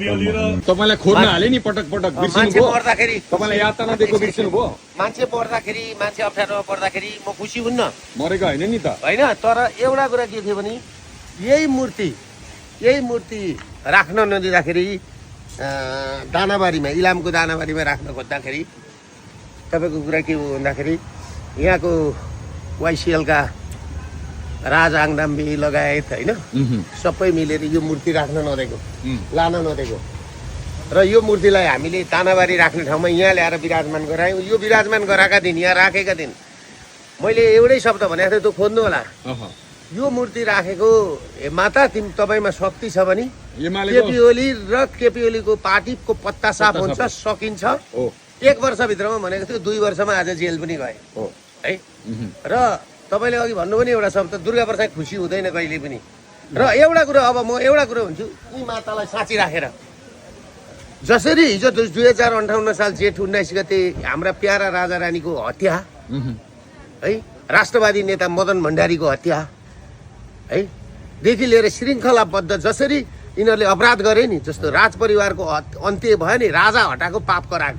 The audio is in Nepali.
तपाईँलाई खोज्न हाले नि पटक पटक मान्छे मर्दाखेरि तपाईँलाई यातना दिएको बिर्सिनु भयो मान्छे पर्दाखेरि मान्छे अप्ठ्यारोमा पर्दाखेरि म खुसी हुन्न मरेको होइन नि त होइन तर एउटा कुरा के थियो भने यही मूर्ति राख्न नदिँदाखेरि दानाबारीमा इलामको दानाबारीमा राख्न खोज्दाखेरि तपाईँको कुरा के हो भन्दाखेरि यहाँको वाइसिएलका राज आङदाम्बी लगायत होइन सबै मिलेर यो मूर्ति राख्न नदिएको लान नदिएको र यो मूर्तिलाई हामीले दानाबारी राख्ने ठाउँमा यहाँ ल्याएर विराजमान गरायौँ यो विराजमान गराएका दिन यहाँ राखेका दिन मैले एउटै शब्द भनेको थिएँ त्यो खोज्नु होला यो मूर्ति राखेको माता तपाईँमा शक्ति छ भने केपी ओली र केपी ओलीको पार्टीको पत्ता साफ हुन्छ सकिन्छ 1 वर्षभित्रमा भनेको थियो 2 वर्षमा आज जेल पनि गए है र तपाईँले अघि भन्नु पनि एउटा शब्द दुर्गा प्रसाद खुसी हुँदैन कहिले पनि र एउटा कुरो अब म एउटा कुरो भन्छु यी मातालाई साँची राखेर जसरी हिजो 2058 साल जेठ 19 गते हाम्रा प्यारा राजा रानीको हत्या है राष्ट्रवादी नेता मदन भण्डारीको हत्या है देखि लिएर श्रृङ्खलाबद्ध जसरी यिनीहरूले अपराध गरे नि जस्तो राज परिवारको अन्त्य भयो नि राजा हटाएको पाप कराएको